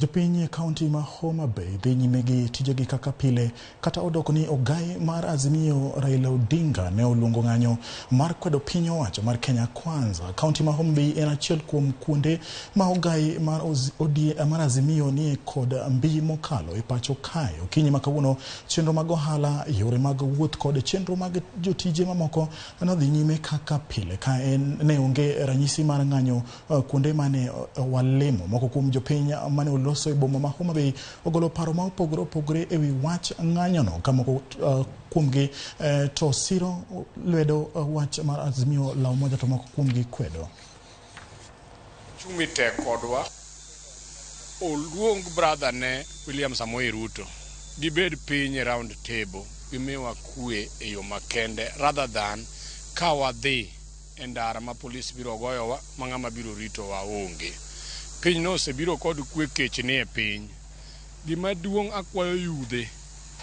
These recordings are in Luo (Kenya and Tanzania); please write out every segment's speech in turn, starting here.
Jopiny e kaunti ma Homa Bay dhi nyime gi tijegi kaka pile kata odoko ni ogai mar Azimio Raila Odinga ne oluongo ng'anyo mar kwedo piny owacho mar Kenya Kwanza. Kaunti ma Homa Bay en achiel kuom kuonde ma ogai mar, mar Azimio nie kod mbi mokalo e pacho kae. Okinyi ma kawuono chenro mag ohala, yore mag wuoth kod chenro mag jotije mamoko nodhi nyime kaka pile ka en ne onge ranyisi mar ng'anyo kuonde mane walimo. Moko kuom jopiny mane oloso e boma ma Homa Bay ogolo paro ma opogore opogore e wi wach ng'anyono ka moko kuomgi to siro lwedo wach mar Azimio la Umoja to moko kuomgi kwedo. Chumi tek kodwa. Oluong brother ne William Samoei Ruto. Gibed piny e round table. Gimiwa kwe e yo makende rather than ka wadhi e ndara ma polis biro goyowa ma ng'ama biro ritowa onge. Piny no osebiro kod kwe kech ni e piny. Gima duong' akwayo yudhe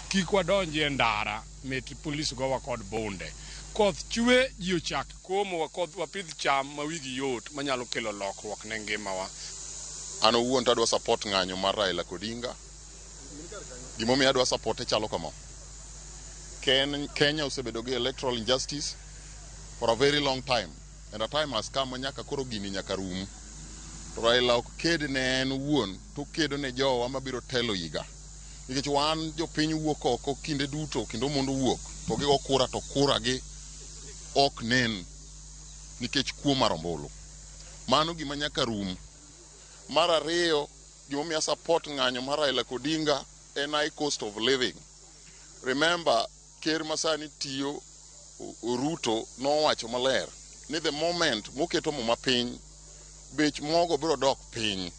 kik wadonji e ndara mit polis gowa kod bunde. Koth chwe ji ochak komo wakoth wapidh cham ma wigi yot manyalo kelo lokruok ne ngimawa. An owuon to adwa support ng'anyo mar Raila Odinga. Gimomiyo adwa support chalo kama. Kenya osebedo gi electoral injustice for a very long time and a time has come ma nyaka koro gini nyaka rum. To Raila ok ked ne en owuon to okedo ne jowa mabiro telo higa. Nikech wan jopiny wuok oko kinde duto kendo mondo wuok to gigo kura to kura gi ok nen nikech kuo mar ombulu. Mano gima nyaka rum. Mar ariyo, gimomiyo support ng'anyo mar Raila Odinga en high cost of living. Remember, ker masani tiyo Ruto nowacho maler ni the moment moketo muma piny, bech mogo biro dok piny.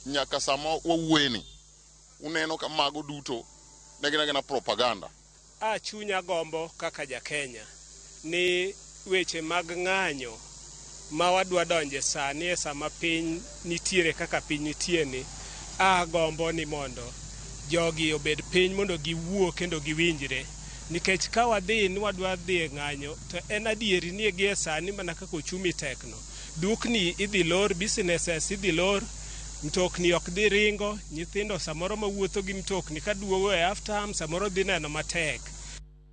Nyaka sama wawuoyeni, uneno ka mago duto ne gin agina propaganda. A chunya gombo kaka ja Kenya ni weche mag ng'anyo ma wadwa donje sani e sama piny nitiere kaka piny nitie ni a gombo ni mondo jogi obed piny mondo giwuo kendo giwinjre nikech ka wadhi ni wadwa dhi e ng'anyo to en adieri ni gie sani mana kaka ochumi tekno dukni idhi lor businesses idhi lor mtokni ok dhi ringo nyithindo samoro mawuotho gi mtokni kaduogo e half term samoro dhi neno matek.